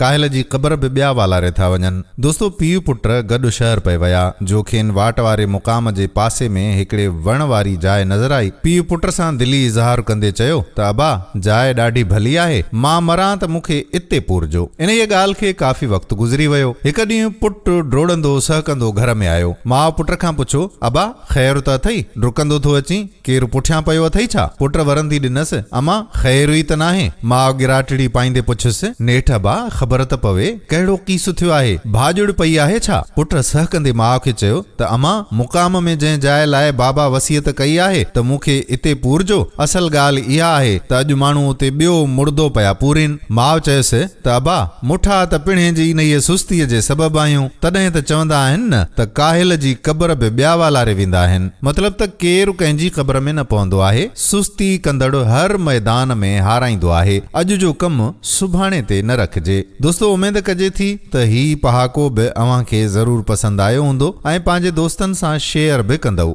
ڪاهل جي قبر به ٻيا والاري ٿا وڃن. دوستو پيء پٽ گڏ شهر پئي ويا، جو کين واٽ واري مقام جي پاسي ۾ هڪڙي وڻ واري جاء نظر آئي. پيء پٽ سان دلي اظهار ڪندي چيو ته ابا جاء ڏاڍي ڀلي آهي، مان مران ته مون کي اتي پورجو. انهيء ڳالهه کي ڪافي وقت گذري ويو. هڪ ڏينهن پٽ ڊوڙندو سهڪندو گهر ۾ آيو. ماء پٽ کان پڇيو، ابا! خير ته اٿئي؟ ڊڪندو ٿو اچين؟ ڪير پٺيان پيو اٿئي ڇا؟ پٽ ورندي ڏنس، امان، خير ئي ته ناهي. ماء ڳراٽڙي پائيندي پڇيس، نيٺ ابا، خبر ته پوي، ڪهڙو قيس ٿيو آهي؟ ڀاڄڙ پئي آهي ڇا؟ پٽ سهڪندي ماء کي چيو ته امان، مقام ۾ جنهن جاء لاء بابا وصيت ڪئي آهي ته مون کي اتي پورجو، اصل ڳالهه اها آهي ته اڄ ماڻهو اتي ٻيو مڙدو پيا پورين. ماء چيس ته ابا، مٺا ته پڻهين جي انهيء سستيء جي سبب آهيون، تڏهن ته چوندا آهن نه ته ڪاهل جي قبر به ٻيا والاري ويندا آهن. مطلب ته ڪير ڪنهن جي قبر ۾ نه پوندو آهي، سستي ڪندڙ هر ميدان ۾ هارائيندو آهي. اڄ جو ڪم سڀاڻي تي نه رکجي. دوستو اميد ڪجي ٿي ته هي پهاڪو به اوهان کي ضرور پسند آيو هوندو ۽ پنهنجي دوستن سان شيئر به ڪندؤ.